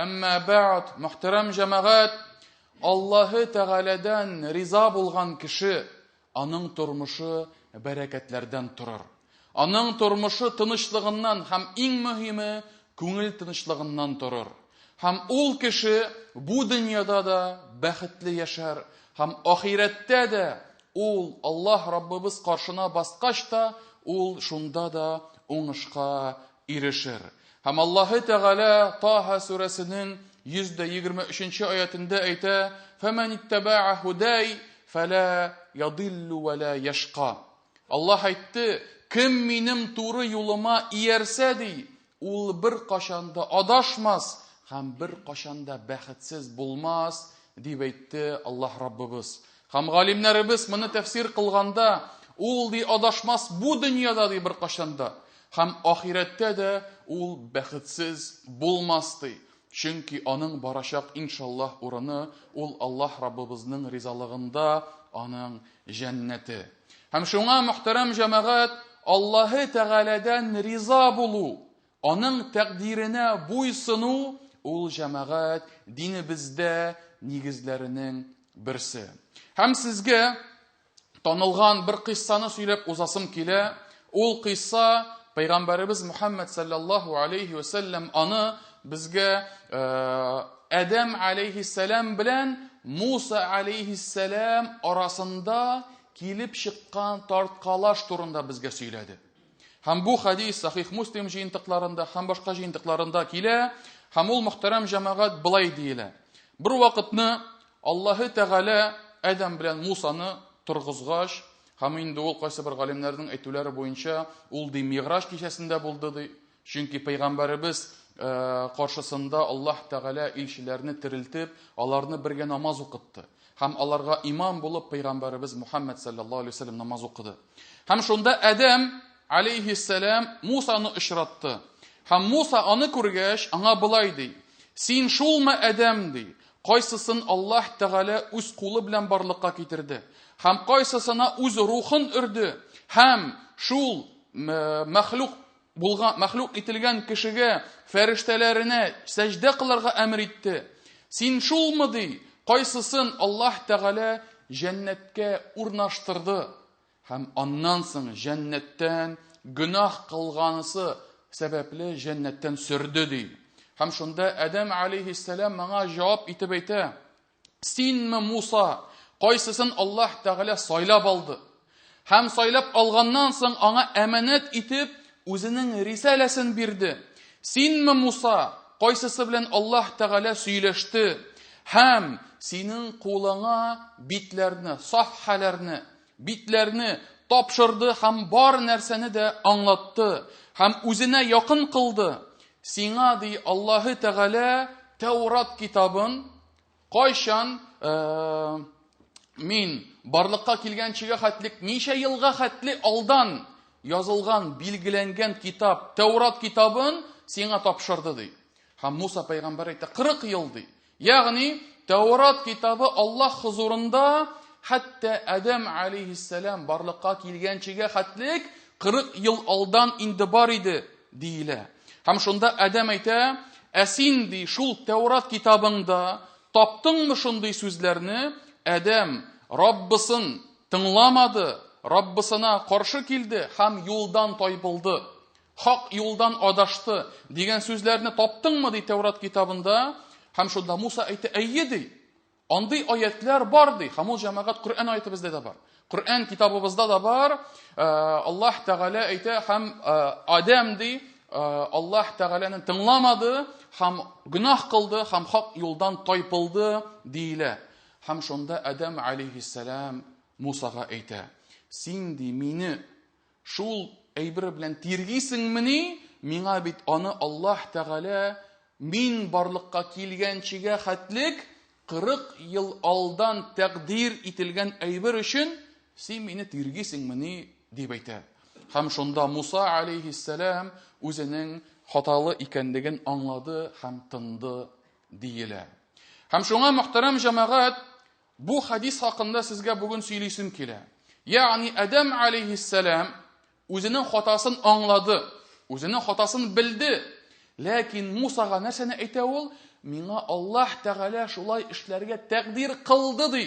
Әмма бәгъд, мөхтәрәм җәмәгать, Аллаһы Тәгаләдән риза булган кеше, аның тормышы бәрәкәтләрдән торыр. Аның тормышы тынычлыгыннан һәм иң мөһиме күңел тынычлыгыннан торыр. Һәм ул кеше бу дөньяда да бәхетле яшәр һәм ахирәттә дә ул Аллаһ Раббыбыз каршына баскач та ул шунда да уңышка ирешер. Һәм Аллаһы Тәгалә Таһа сүрәсенең 123 нче аятендә әйтә: "Фәмән иттәбәә һудай фәлә ядиллу вә лә яшка". Аллаһ әйтте: "Кем минем туры юлыма иярсә, ди, ул беркайчан да адашмас һәм беркайчан да бәхетсез булмас", дип әйтте Аллаһ Раббыбыз. Һәм галимнәребез моны тәфсир кылганда, ул ди адашмас бу дөньяда ди беркайчан да. Һәм ахирәттә дә ул бәхетсез булмас, ди. Чөнки аның барачак, иншаллаһ, урыны, ул Аллаһ Раббыбызның ризалыгында, аның җәннәте. Һәм шуңа, мөхтәрәм җәмәгать, Аллаһы Тәгаләдән риза булу, аның тәкъдиренә буйсыну, ул, җәмәгать, динебездә нигезләренең берсе. Һәм сезгә танылган бер кыйссаны сөйләп узасым килә. Ул кыйсса пәйгамбәребез Мухаммад саллаллаһу алейхи ва саллям аны безгә э, Адәм алейхиссалам белән Муса алейхиссалам арасында килеп чыккан тарткалаш турында безгә сөйләде. Һәм бу хадис Сахих Муслим җыентыкларында һәм башка җыентыкларында килә, һәм ул мөхтәрәм җәмәгать былай диелә. Бер вакытны Аллаһы Тәгалә Адәм белән Мусаны торгызгач, һәм инде ул кайсы бер галимнәрнең әйтүләре буенча, ул ди Миграж кичәсендә булды ди. Чөнки пәйгамбәребез э, каршысында Аллаһ Тәгалә илчеләрне терелтеп, аларны бергә намаз укытты. Һәм аларга имам булып пәйгамбәребез Мухаммад саллаллаһу алейһи вәсәлләм намаз укыды. Һәм шунда Адәм алейһиссәлам Мусаны очратты. Һәм Муса аны күргәч, аңа болай ди: "Син шулмы Адәм?" ди. Кайсысын Аллаһ Тәгалә үз кулы белән барлыкка китерде, һәм кайсысына үз рухын өрде, һәм шул мәхлук булган, мәхлук ителгән кешегә фәрештәләренә сәҗдә кылырга әмер итте. Син шулмы ди, кайсысын Аллаһ Тәгалә җәннәткә урнаштырды, Һәм аннан соң җәннәттән гөнаһ кылганысы сәбәпле җәннәттән сөрде ди. Һәм шунда Адәм алейһиссәлам моңа җавап итеп әйтә: Синме Муса, кайсысын Аллаһ Тәгалә сайлап алды? Һәм сайлап алганнан соң аңа әманәт итеп үзенең рисаләсен бирде. Синме Муса, кайсысы белән Аллаһ Тәгалә сөйләште? Һәм синең кулыңа битләрне, сафхәләрне, битләрне тапшырды һәм бар нәрсәне дә аңлатты һәм үзенә якын кылды. Сиңа, ди Аллаһы Тәгалә, Тәурат китабын кайчан э, мин барлыкка килгәнчегә хәтлек ничә елга хәтле алдан язылган, билгеләнгән китап, Тәурат китабын сиңа тапшырды, ди. Һәм Муса пәйгамбәр әйтте, 40 ел, ди. Ягъни Тәурат китабы Аллаһ хозурында хәтта Адәм алейһиссәлам барлыкка килгәнчегә хәтлек 40 ел алдан инде бар иде, диелә. Һәм шунда Адәм әйтә, ә син ди шул Тәурат китабыңда таптыңмы шундый сүзләрне? Адәм Раббысын тыңламады, Раббысына каршы килде һәм юлдан тайпылды. Хак юлдан адашты дигән сүзләрне таптыңмы, ди Тәүрат китабында? Һәм шунда Муса әйтте, әйе, ди. Андый аятлар бар, ди. Һәм ул җәмәгать Коръән аяты бездә дә бар. Коръән китабыбызда да бар. Э, Аллаһ Тәгалә әйтә һәм э, Адәм ди, э, Аллаһ Тәгаләне тыңламады һәм гөнаһ кылды һәм хак юлдан тайпылды диелә. Һәм шунда Адәм алейһиссәлам Мусага әйтә: "Син ди мине Шул әйбер белән тиргисеңмени? Миңа бит аны Аллаһ Тәгалә мин барлыкка килгәнчегә хәтлек 40 ел алдан тәкъдир ителгән әйбер өчен син мине тиргисеңмени? дип әйтә. Һәм шунда Муса алейһиссәлам үзенең хаталы икәнлеген аңлады һәм тынды диелә. Һәм шуңа мөхтәрәм җәмәгать Бу хадис хакында сезгә бүген сөйлисем килә. Ягъни Адәм алейһиссәлам үзенең хатасын аңлады, үзенең хатасын белде. Ләкин Мусага нәрсәне әйтә ул? Миңа Аллаһ Тәгалә шулай эшләргә тәкъдир кылды, ди.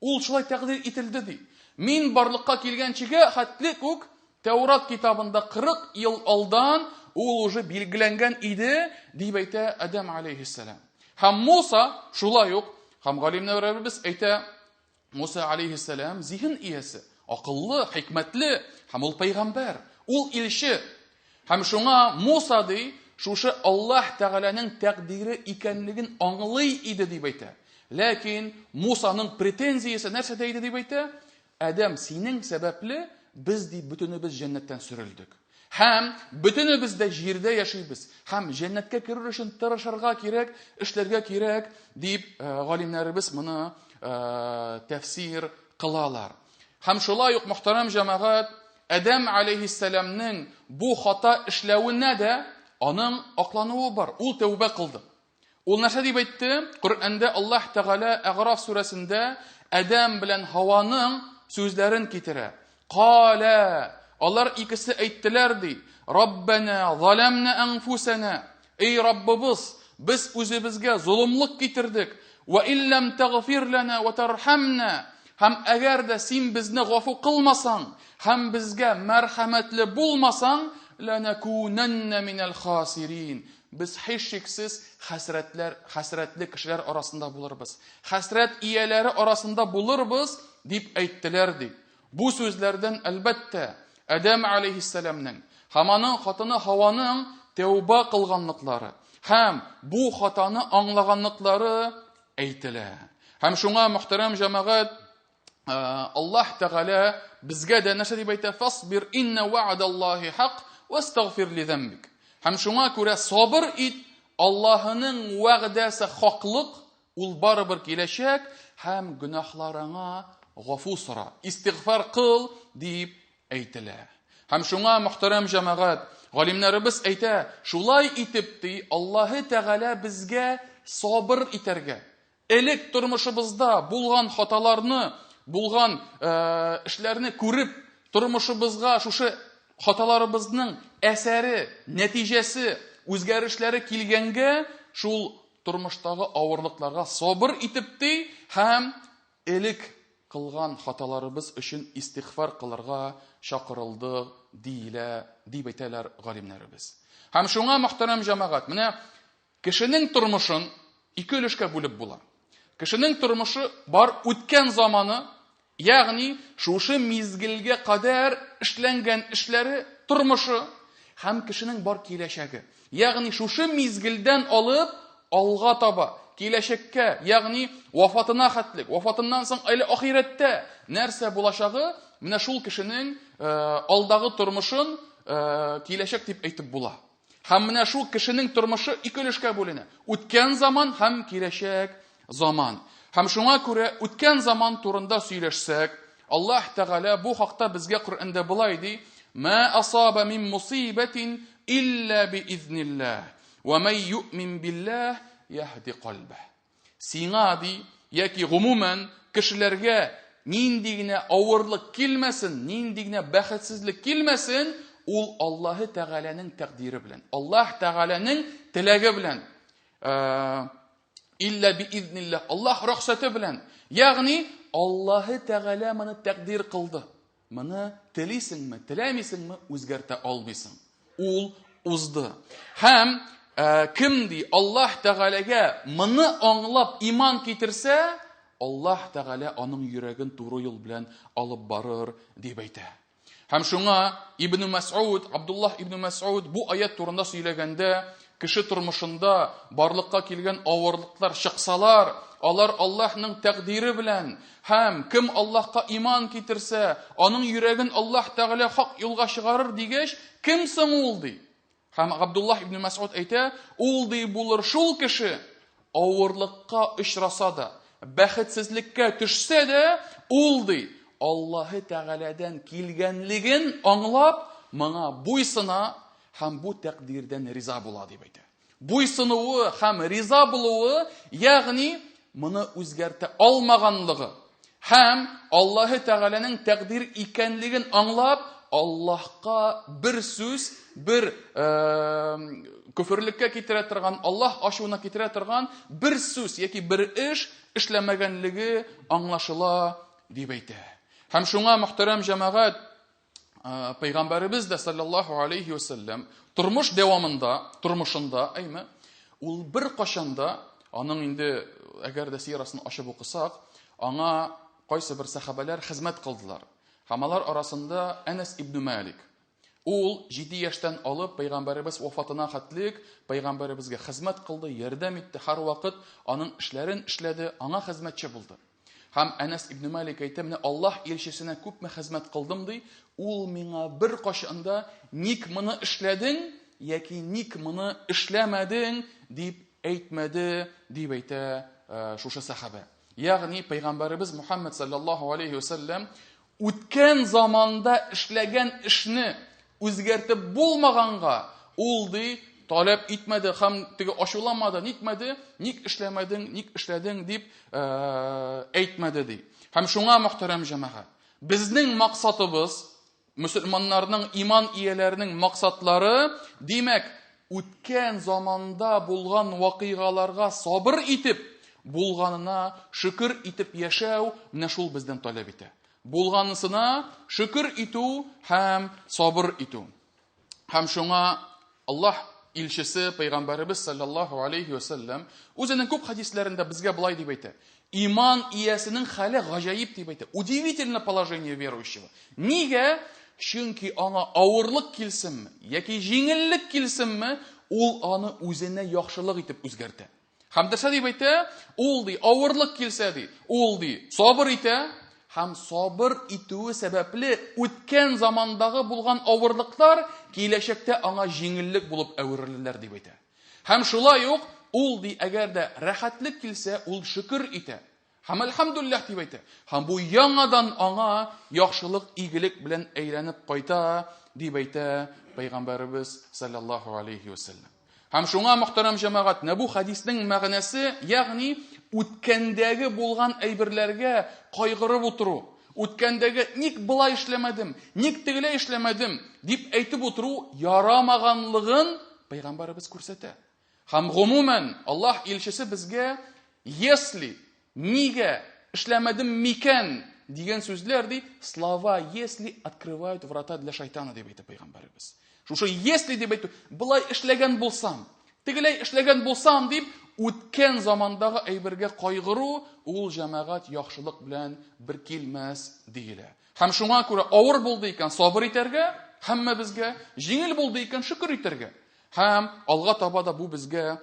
Ул шулай тәкъдир ителде, ди. Мин барлыкка килгәнчегә хәтле үк Тәурат китабында 40 ел алдан ул уже билгеләнгән иде, дип әйтә Адәм алейһиссәлам. Һәм Муса шулай ук, һәм галимнәребез әйтә, Муса алейһиссәлам зиһен иясе, акыллы, хикмәтле, һәм ул пәйгамбәр, ул илче. Һәм шуңа Муса ди, шушы Аллаһ Тәгаләнең тәкъдире икәнлеген аңлый иде дип әйтә. Ләкин Мусаның претензиясе нәрсәдә иде дип әйтә? Адәм, синең сәбәпле без ди бөтенебез җәннәттән сөрелдек. Һәм бөтенебез дә җирдә яшибез. Һәм җәннәткә керер өчен тырышырга кирәк, эшләргә кирәк, дип э, галимнәребез моны э, тәфсир кылалар. Һәм шулай ук мөхтәрәм җәмәгать, Адәм алейһиссәламнең бу хата эшләвенә дә аның аклануы бар. Ул тәүбә кылды. Ул нәрсә дип әйтте? Коръәндә Аллаһ Тәгалә Әгъраф сүрәсендә Адәм белән Һаваның сүзләрен китерә. Калә, алар икесе әйттеләр ди, Раббана заламна анфусана. Эй Раббыбыз, без үзебезгә золымлык китердек. Ва иллам тагфир лана ва тархамна. Һәм әгәр дә син безне гафу кылмасаң, һәм безгә мәрхәмәтле булмасаң, ланакунанна минәл хасирин. Без һичшиксез хәсрәтләр, хәсрәтле кешеләр арасында булырбыз. Хәсрәт ияләре арасында булырбыз, дип әйттеләр, ди. Бу сүзләрдән, әлбәттә, Адәм алейһиссәламнең һәм аның хатыны Һаваның тәүбә кылганлыклары һәм бу хатаны аңлаганлыклары әйтелә. Һәм шуңа, мөхтәрәм җәмәгать, Аллаһ Тәгалә безгә дә нәрсә дип әйтә? Фасбир инна ва'даллаһи хак вастагфир ли замбик. Һәм шуңа күрә сабыр ит, Аллаһының вәгъдәсе хаклык, ул барыбер киләчәк һәм гөнаһларыңа гафу сора, истигъфар кыл дип әйтелә. Һәм шуңа, мөхтәрәм җәмәгать, галимнәребез әйтә, шулай итеп ди, Аллаһы Тәгалә безгә сабыр итәргә, Элек тормышыбызда булган хаталарны, булган эшләрне күреп, тормышыбызга шушы хаталарыбызның әсәре, нәтиҗәсе, үзгәрешләре килгәнгә, шул тормыштагы авырлыкларга сабыр итеп ди һәм элек кылган хаталарыбыз өчен истигъфар кылырга чакырылдык, диелә, дип әйтәләр галимнәребез. Һәм шуңа, мөхтәрәм җәмәгать, менә Кешенең тормышын ике өлешкә бүлеп була. Кешенең тормышы бар үткән заманы, ягъни шушы мизгелгә кадәр эшләнгән эшләре, тормышы һәм кешенең бар киләчәге. Ягъни шушы мизгелдән алып алга таба, киләчәккә, ягъни вафатына хәтлек, вафатыннан соң әле ахирәттә нәрсә булачагы, менә шул кешенең э, алдагы тормышын э, киләчәк дип әйтеп була. Һәм менә шул кешенең тормышы ике өлешкә бүленә. Үткән заман һәм киләчәк заман. Һәм шуңа күрә үткән заман турында сөйләшсәк, Аллаһ Тәгалә бу хакта безгә Коръәндә болай ди: "Ма асаба мин мусибатин илля биизниллаһ, ва ман юъмин биллаһ яһди кальбah." Сиңа, ди, яки гомумән кешеләргә нинди генә авырлык килмәсен, нинди генә бәхетсезлек килмәсен, ул Аллаһы Тәгаләнең тәкъдире белән, Аллаһ Тәгаләнең теләге белән, э, илля биизнилләһ, Аллаһ рөхсәте белән. Ягъни Аллаһы Тәгалә моны тәкъдир кылды. Моны телисеңме, теләмисеңме, үзгәртә алмыйсың. Ул узды. Һәм ә, кем ди Аллаһ Тәгаләгә моны аңлап иман китерсә, Аллаһ Тәгалә аның йөрәген туры юл белән алып барыр дип әйтә. Һәм шуңа Ибн Мәс'уд, Абдуллаһ ибн Мәс'уд бу аят турында сөйләгәндә, кеше тормышында барлыкка килгән авырлыклар чыксалар, алар Аллаһның тәкъдире белән һәм кем Аллаһка иман китерсә, аның йөрәген Аллаһ Тәгалә хак юлга чыгарыр дигәч, кем соң ул ди? Һәм Габдуллаһ ибн Мәс'уд әйтә, ул ди булыр шул кеше, авырлыкка очраса да, бәхетсезлеккә төшсә дә, ул ди Аллаһы Тәгаләдән килгәнлеген аңлап, моңа буйсына һәм бу тәкъдирдән риза була дип әйтә. Буйсынуы һәм риза булуы, ягъни моны үзгәртә алмаганлыгы һәм Аллаһы Тәгаләнең тәкъдир икәнлеген аңлап, Аллаһка бер сүз, бер көферлеккә китерә торган, Аллаһ ачуына китерә торган бер сүз яки бер эш эшләмәгәнлеге аңлашыла дип әйтә. Һәм шуңа, мөхтәрәм җәмәгать, Пәйгамбәребез дә саллаллаһу алейхи ва сәлләм тормыш дәвамында, тормышында, әйме, ул бер кашан да аның инде әгәр дә сирасын ачып укысак, аңа кайсы бер сахабәләр хезмәт кылдылар. Һәм алар арасында Әнәс ибн Малик. Ул 7 яшьтән алып пәйгамбәребез вафатына хәтлек пәйгамбәребезгә хезмәт кылды, ярдәм итте, һәрвакыт аның эшләрен эшләде, аңа хезмәтче булды. Һәм Әнәс ибн Малик әйтә, менә Аллаһ илчесенә күпме хезмәт кылдым ди, ул миңа бер кашан да ник моны эшләдең яки ник моны эшләмәдең дип әйтмәде, дип әйтә шушы сахабә. Ягъни пәйгамбәребез Мухаммад саллаллаһу алейхи ва сәлләм үткән заманда эшләгән эшне үзгәртеп булмаганга, ул ди, таләп итмәде һәм теге ачуламады, нитмәде, ник эшләмәдең, ник эшләдең дип әйтмәде ди. Һәм шуңа, мөхтәрәм җәмәгать, безнең максатыбыз, мөселманнарның, иман ияләренең максатлары, димәк, үткән заманда булган вакыйгаларга сабыр итеп, булганына шөкер итеп яшәү, менә шул бездән таләп итә. Булганысына шөкер итү һәм сабыр итү. Һәм шуңа Аллаһ илчесе, пәйгамбәребез саллаллаһу алейхи ва сәлләм үзенең күп хәдисләрендә безгә болай дип әйтә. Иман иясенең хәле гаҗәеп дип әйтә. Удивительно положение верующего. Нигә? Чөнки аңа авырлык килсенме, яки җиңеллек килсенме, ул аны үзенә яхшылык итеп үзгәртә. Һәм нәрсә дип әйтә? Ул ди, авырлык килсә ди, ул ди, сабыр итә һәм сабыр итүе сәбәпле үткән замандагы булган авырлыклар киләчәктә аңа җиңеллек булып әверелерләр дип әйтә. Һәм шулай ук ул ди, әгәр дә рәхәтлек килсә, ул шөкер итә. Һәм әлхәмдүлилләһ дип әйтә. Һәм бу яңадан аңа яхшылык, игелек белән әйләнеп кайта, дип әйтә Пәйгамбәребез саллаллаһу алейхи ва сәлләм. Һәм шуңа, мөхтәрәм җәмәгать, менә бу хәдиснең мәгънәсе, ягъни үткәндәге булган әйберләргә кайгырып утыру, үткәндәге ник болай эшләмәдем, ник тегеләй эшләмәдем дип әйтеп утыру ярамаганлыгын Пәйгамбәребез күрсәтә. Һәм гомумән, Аллаһ илчесе безгә если, нигә эшләмәдем микән дигән сүзләр ди, слова если открывают врата для шайтана дип әйтә пәйгамбәребез. Шушы если дип әйтү, былай эшләгән булсам, тегеләй эшләгән булсам дип, үткән замандагы әйбергә кайгыру, ул җәмәгать яхшылык белән бер килмәс диелә. Һәм шуңа күрә авыр булды икән сабыр итәргә, һәммәбезгә, җиңел булды икән шөкер итәргә. Һәм алга таба да бу безгә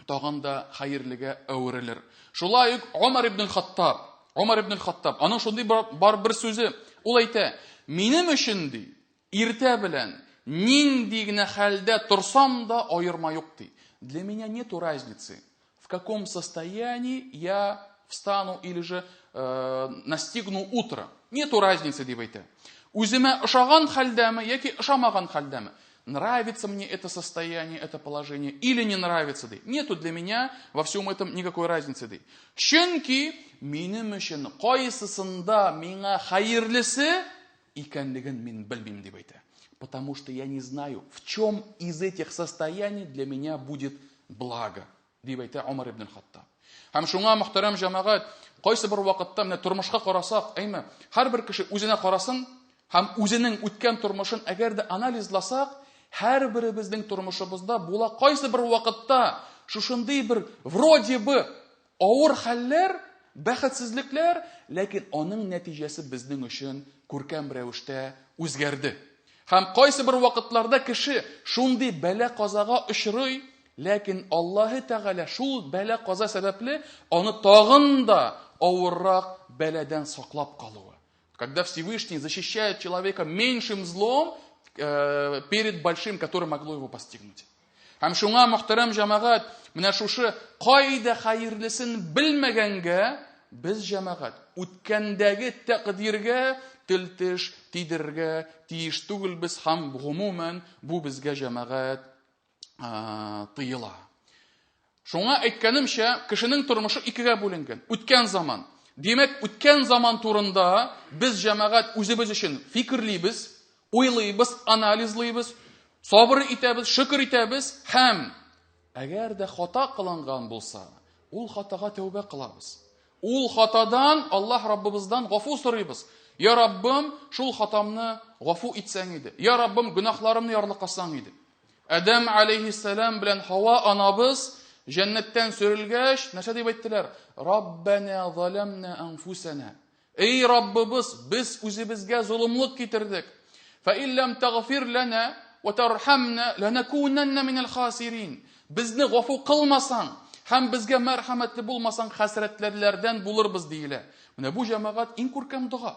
тагын да хәерлегә әверелер. Шулай ук Омар ибн Хаттаб, Омар ибн Хаттаб, аның шундый бар бер сүзе, ул әйтә, минем өчен ди, иртә белән нинди генә хәлдә торсам да аерма юк ди. Для меня нету разницы, в каком состоянии я встану или же настигну утро. Нету разницы, дип әйтә. Үземә ошаган хәлдәме яки ошамаган хәлдәме? Нравится мне это состояние, это положение или не нравится, ди. Нету для меня во всем этом никакой разницы, ди. Чөнки минем өчен кайсысында миңа хәерлесе икәнлеген мин белмим, дип әйтә. Потому что я не знаю, в чем из этих состояний для меня будет благо, дип әйтә Омар ибн Хаттаб. Һәм шуңа, мөхтәрәм җәмәгать, кайсы бер вакытта менә тормышка карасак, әйме, һәрбер кеше үзенә карасын һәм үзенең үткән тормышын әгәр дә анализласак, һәрберебезнең тормышыбызда була кайсы бер вакытта шушындый бер вроде бы авыр хәлләр, бәхетсезлекләр, ләкин аның нәтиҗәсе безнең өчен күркәм рәвештә үзгәрде. Һәм кайсы бер вакытларда кеше шундый бәла-казага очрый, ләкин Аллаһы Тәгалә шул бәла-каза сәбәпле аны тагын да авыррак бәладән саклап калуы. Когда Всевышний защищает человека меньшим злом перед большим, которое могло его постигнуть. Һәм шуңа, мөхтәрәм җәмәгать, менә шушы кайда хәерлесен белмәгәнгә без җәмәгать үткәндәге тәкъдиргә тел-теш тидерергә тиеш түгелбез һәм гомумән бу безгә җәмәгать тыела. Шуңа әйткәнемчә, кешенең тормышы икегә бүленгән. Үткән заман. Димәк, үткән заман турында без җәмәгать үзебез өчен фикерлибез, Уйлыйбыз, анализлыйбыз, сабыр итәбез, шөкер итәбез һәм әгәр дә хата кылынган булса, ул хатага тәүбә кылабыз. Ул хатадан Аллаһ Раббыбыздан гафу сорыйбыз. Я Раббым, шул хатамны гафу итсәң иде. Я Раббым, гөнаһларымны ярлыкасаң иде. Адәм алейхиссалам белән Һава анабыз җәннәттән сөрелгәч, нәрсә дип әйттеләр? Раббана заламна анфусана. Эй Раббыбыз, без үзебезгә золымлык китердек. Фа иллам тагфир лана ва тархамна ланакунанна минал хасирин. Безне гафу кылмасаң һәм безгә мәрхәмәтле булмасаң, хәсрәтләрдән булырбыз диелә. Менә бу җәмәгать иң күркәм дога.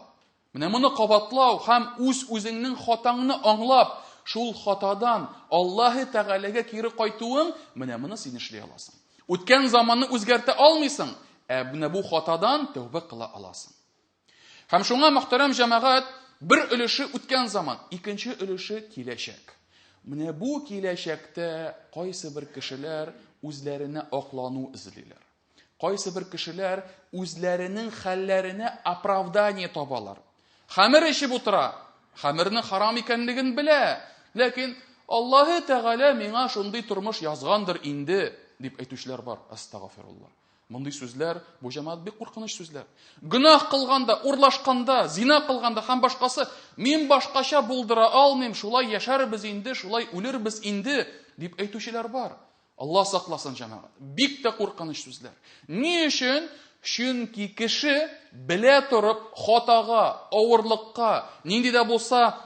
Менә моны кабатлау һәм үз-үзеңнең хатаңны аңлап, шул хатадан Аллаһы Тәгаләгә кире кайтуың, менә моны син эшли аласың. Үткән заманны үзгәртә алмыйсың, ә менә бу хатадан тәүбә кыла аласың. Һәм шуңа, мөхтәрәм җәмәгать, бер өлеше үткән заман, икенче өлеше киләчәк. Менә бу киләчәктә кайсы бер кешеләр үзләренә аклану эзлиләр. Кайсы бер кешеләр үзләренең хәлләренә оправдание табалар. Хәмер эчеп утыра, хәмернең харам икәнлеген белә, ләкин Аллаһы Тәгалә миңа шундый тормыш язгандыр инде, дип әйтүчеләр бар. Астагфирулла. Мондый сүзләр, бу җәмәгать бик куркыныч сүзләр. Гөнаһ кылганда, урлашканда, зина кылганда һәм башкасы, мин башкача булдыра алмыйм, шулай яшәрбез инде, шулай үлербез инде, дип әйтүчеләр бар. Алла сакласын, җәмәгать. Бик тә куркыныч сүзләр. Ни өчен? Чөнки кеше белә торып хатага, авырлыкка, нинди дә булса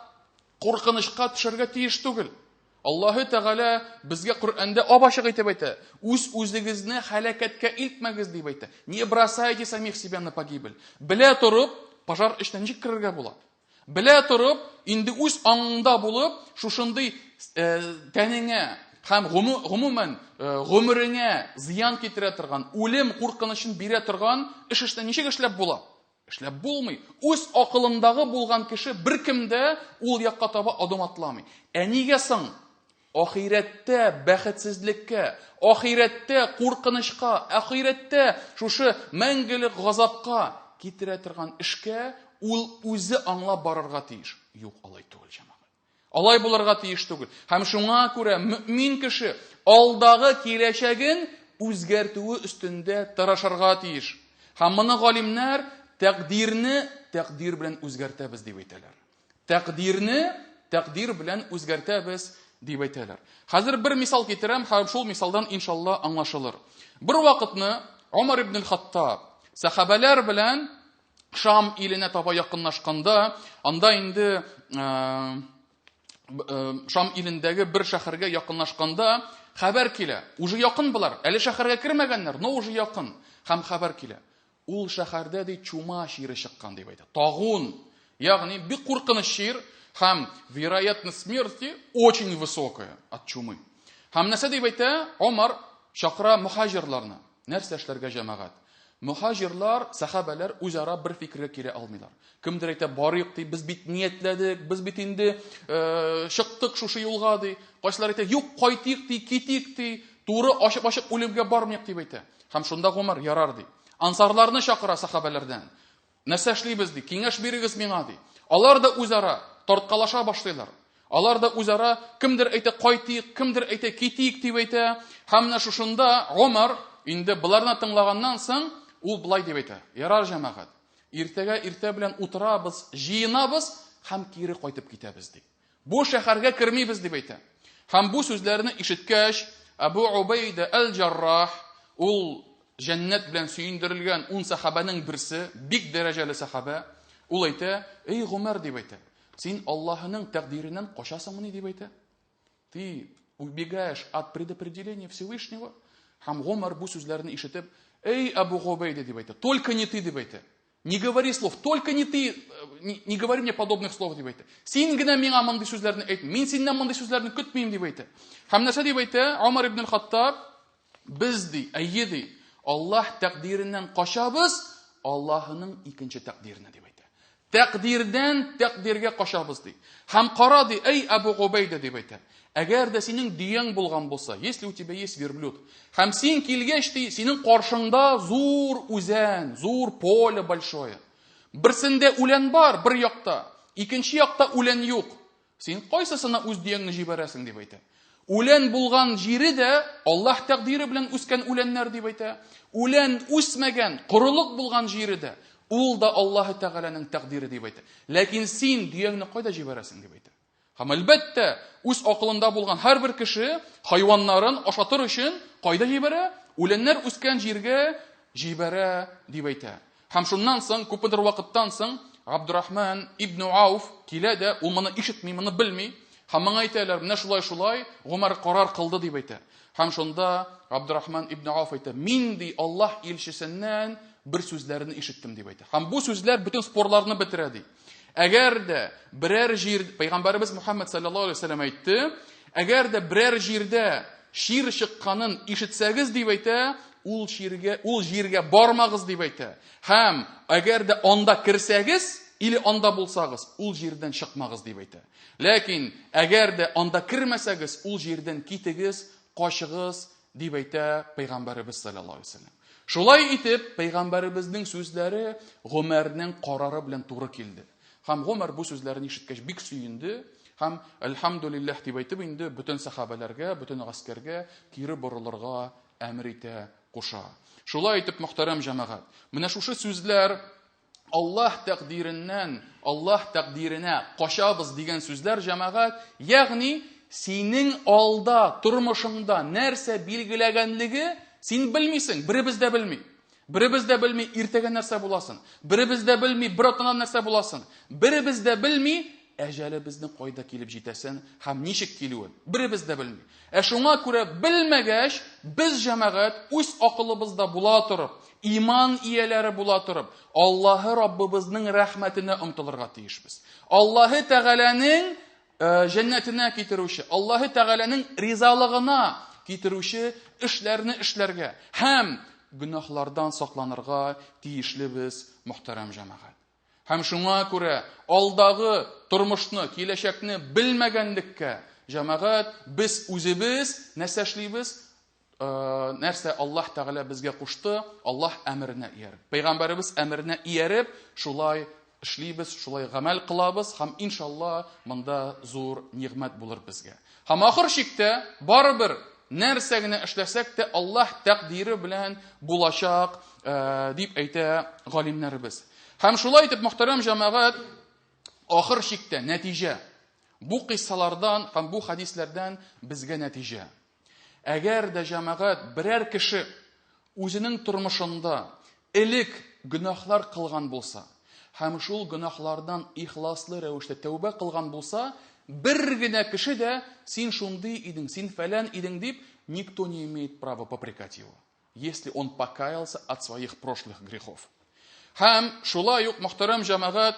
куркынычка төшәргә тиеш түгел. Аллаһы Тәгалә безгә Коръәндә ап-ачык итеп әйтә: "Үз-үзегезне һәлакәткә илтмәгез" дип әйтә. Не бросайте самих себя на погибель. Белә торып, пожар эченә ничек керергә була? Белә торып, инде үз аңыңда булып, шушындый э, тәнеңә һәм гомумән э, гомереңә зыян китерә торган, үлем куркынычын бирә торган эш эшне ничек эшләп була? Эшләп булмый. Үз акылындагы булган кеше беркем дә ул якка таба адым атламый. Ә нигә соң Ахирәттә бәхетсезлеккә, ахирәттә куркынычка, ахирәттә шушы мәңгелек газапка китерә торган эшкә ул үзе аңлап барырга тиеш. Юк, алай түгел, җәмәгать. Алай булырга тиеш түгел. Һәм шуңа күрә мөмин кеше алдагы киләчәген үзгәртүе өстендә тырышырга тиеш. Һәм моны галимнәр тәкъдирне тәкъдир белән үзгәртәбез дип әйтәләр. Тәкъдирне тәкъдир белән үзгәртәбез, дип әйтәләр. Хәзер бер мисал китерәм һәм шул мисалдан иншалла аңлашылыр. Бер вакытны Умар ибн Хаттаб сәхабәләр белән Шам иленә таба якынлашканда, анда инде э, э, Шам илендәге бер шәһәргә якынлашканда хәбәр килә. Уже якын болар. Әле шәһәргә кермәгәннәр, но уже якын. Һәм хәбәр килә. Ул шәһәрдә ди чума чире чыккан дип әйтә. Тагун, ягъни бик куркыныч чир һәм вероятность смерти очень высокая от чумы. Һәм нәрсә дип әйтә? Омар чакыра мөхаҗирларны. Нәрсә эшләргә җәмәгать? Мөхаҗирлар, сәхабәләр үзара бер фикергә килә алмыйлар. Кемдер әйтә, барыйк ди, без бит ниятләдек, без бит инде э, чыктык шушы юлга ди. Кайсылар әйтә, юк, кайтыйк ди, китик ди, туры ачык-ачык үлемгә бармыйк дип әйтә. Һәм шунда Гомәр ярар ди. Ансарларны чакыра сахабәләрдән. Нәрсә эшлибез ди, киңәш бирегез миңа ди. Алар да үзара тарткалаша башлыйлар. Алар да үзара кемдер әйтә кайтыйк, кемдер әйтә китик дип әйтә. Һәм менә шушында Гомәр инде боларны тыңлаганнан соң ул болай дип әйтә. Ярар җәмәгать, иртәгә иртә белән утырабыз, җыенабыз һәм кире кайтып китәбез ди. Бу шәһәргә кермибез дип әйтә. Һәм бу сүзләрне ишеткәч, Әбу Убайда әл-Җаррах, ул җәннәт белән сөендерелгән ун сәхабәнең берсе, бик дәрәҗәле сәхабә, ул әйтә, "Эй Гомәр" дип әйтә. Син Аллаһының тәкъдиреннән качасыңмыни дип әйтә. Ты убегаешь от предопределения Всевышнего. Һәм Гомәр бу сүзләрне ишетеп, "Эй Әбу Губайда" дип әйтә. Только не ты дип әйтә. Не говори слов, только не ты, не, не говори мне подобных слов, дип әйтә. Син генә миңа мондый сүзләрне әйтмә. Мин синнән мондый сүзләрне көтмим, дип әйтә. Һәм нәрсә дип әйтә Умар ибн Хаттаб? Без ди, әйе ди, Аллаһ тәкъдиреннән качабыз, Аллаһының икенче тәкъдиренә дип әйтә. Тәкъдирдән тәкъдиргә качабыз ди. Һәм кара ди, әй Әбу Губайда дип әйтә. Әгәр дә синең дөяң булган булса, если у тебя есть верблюд, һәм син килгәч ди, синең каршыңда зур үзән, зур поле большое. Берсендә үлән бар, бер якта, икенче якта үлән юк. Син кайсысына үз дөяңне җибәрәсең, дип әйтә. Үлән булган җире дә Аллаһ тәкъдире белән үскән үләннәр, дип әйтә. Үлән үсмәгән, корылык булган җире дә, ул да Аллаһы Тәгаләнең тәкъдире, дип әйтә. Ләкин син дөяңне кайда җибәрәсең, дип әйтә. Һәм әлбәттә, үз акылында булган һәрбер кеше хайваннарын ашатыр өчен кайда җибәрә? Үләннәр үскән җиргә җибәрә, дип әйтә. Һәм шуннан соң, күпмедер вакыттан соң, Габдурахман ибн Ауф килә дә, ул моны ишетми, моны белми. Һәм моңа әйтәләр, менә шулай-шулай, Гомәр карар кылды, дип әйтә. Һәм шунда Габдурахман ибн Ауф әйтә, мин, ди, Аллаһ илчесеннән бер сүзләрне ишеттем, дип әйтә. Һәм бу сүзләр бөтен спорларны бетерә, ди. Әгәр дә берәр җир, Пәйгамбәребез Мухаммад саллаллаһу алейһи вәсәлләм әйтте, әгәр дә берәр җирдә чир чыкканын ишетсәгез, дип әйтә, ул чиргә, ул җиргә бармагыз, дип әйтә. Һәм әгәр дә анда керсәгез, или анда булсагыз, ул җирдән чыкмагыз, дип әйтә. Ләкин әгәр дә анда кермәсәгез, ул җирдән китегез, качыгыз, дип әйтә Пәйгамбәребез саллаллаһу алейһи вәсәлләм. Шулай итеп, Пәйгамбәребезнең сүзләре Гомәрнең карары белән туры килде. Һәм Гомәр бу сүзләрне ишеткәч бик сөенде һәм әлхәмдүлилләһ дип әйтеп инде бөтен сәхабәләргә, бөтен гаскәргә кире борылырга әмер итә, куша. Шулай итеп, мөхтәрәм җәмәгать, менә шушы сүзләр Аллаһ тәкъдиреннән, Аллаһ тәкъдиренә качабыз дигән сүзләр, җәмәгать, ягъни синең алда тормышыңда нәрсә билгеләгәнлеге син белмисең, беребез дә белми. Беребез дә белми иртәгә нәрсә буласын. Беребез дә белми бер атнадан нәрсә буласын. Беребез дә белми әҗәлебезнең кайда килеп җитәсен һәм ничек килүен. Беребез дә белми. Ә шуңа күрә белмәгәч, без җәмәгать үз акылыбызда була торып, иман ияләре була торып, Аллаһы Раббыбызның рәхмәтенә омтылырга тиешбез. Аллаһы Тәгаләнең җәннәтенә китерүче, Аллаһы Тәгаләнең ризалыгына китерүче эшләрне эшләргә һәм гөнаһлардан сакланырга тиешлебез, мөхтәрәм җәмәгать. Һәм шуңа күрә алдагы тормышны, киләчәкне белмәгәнлеккә, җәмәгать, без үзебез нәрсә эшлибез? Нәрсә Аллаһ Тәгалә безгә кушты, Аллаһ әмеренә ияреп, пәйгамбәребез әмеренә ияреп, шулай эшлибез, шулай гамәл кылабыз һәм иншалла монда зур нигъмәт булыр безгә. Һәм ахыр чиктә барыбер нәрсә генә эшләсәк тә Аллаһ тәкъдире белән булачак, дип әйтә галимнәребез. Һәм шулай итеп, мөхтәрәм җәмәгать, ахыр чиктә нәтиҗә. Бу кыйссалардан һәм бу хәдисләрдән безгә нәтиҗә. Әгәр дә җәмәгать берәр кеше үзенең тормышында элек гөнаһлар кылган булса һәм шул гөнаһлардан ихласлы рәвештә тәүбә кылган булса, бер генә кеше дә син шундый идең, син фәлән идең дип, никто не имеет права попрекать его, если он покаялся от своих прошлых грехов. Һәм шулай ук, мөхтәрәм җәмәгать,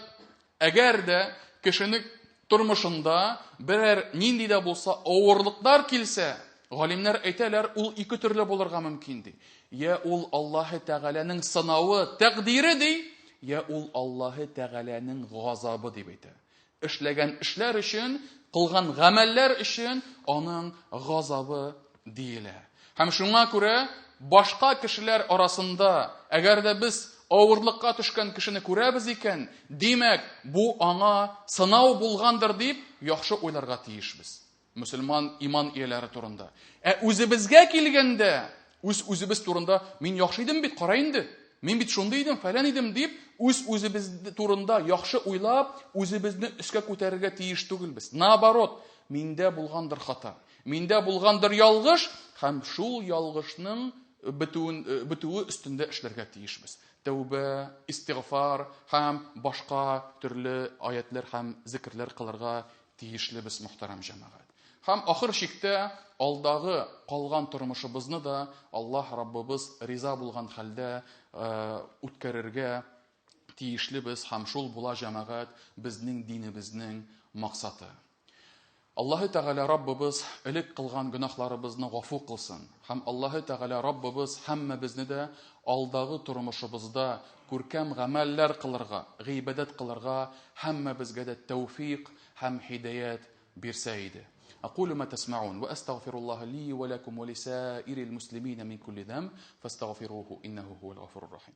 әгәр дә кешенең тормышында берәр нинди дә булса авырлыклар килсә, галимнәр әйтәләр, ул ике төрле булырга мөмкин ди. Я ул Аллаһы Тәгаләнең сынавы, тәкъдире ди, я ул Аллаһы Тәгаләнең газабы дип әйтә. Эшләгән эшләр өчен, кылган гамәлләр өчен аның газабы диелә. Һәм шуңа күрә башка кешеләр арасында, әгәр дә без авырлыкка төшкән кешене күрәбез икән, димәк, бу аңа сынау булгандыр дип яхшы уйларга тиешбез. Мөселман иман ияләре турында. Ә үзебезгә килгәндә, үз үзебез турында мин яхшы идем бит, кара инде. Мин бит шундый идем, фәлән идем дип, үз үзебез турында яхшы уйлап, үзебезне өскә күтәрергә тиеш түгелбез. Наоборот, миндә булгандыр хата. Миндә булгандыр ялгыш һәм шул ялгышның бетүен бетүе өстендә эшләргә тиешбез. Тәүбә, истигъфар һәм башка төрле аятлар һәм зикерләр кылырга тиешлебез, мөхтәрәм җәмәгать. Һәм ахыр чиктә алдагы калган тормышыбызны да Аллаһ Раббыбыз риза булган хәлдә үткәрергә тиешлебез һәм шул була, җәмәгать, безнең динебезнең максаты. Аллаһы Тәгалә Раббыбыз элек кылган гөнаһларыбызны гафу кылсын һәм Аллаһы Тәгалә Раббыбыз һәммәбезне дә алдагы тормышыбызда күркәм гамәлләр кылырга, гыйбадәт кылырга һәммәбезгә дә тәүфыйк һәм һидаять бирсә иде. أقول ما تسمعون وأستغفر الله لي ولكم ولسائر المسلمين من كل ذنب فاستغفروه إنه هو الغفور الرحيم.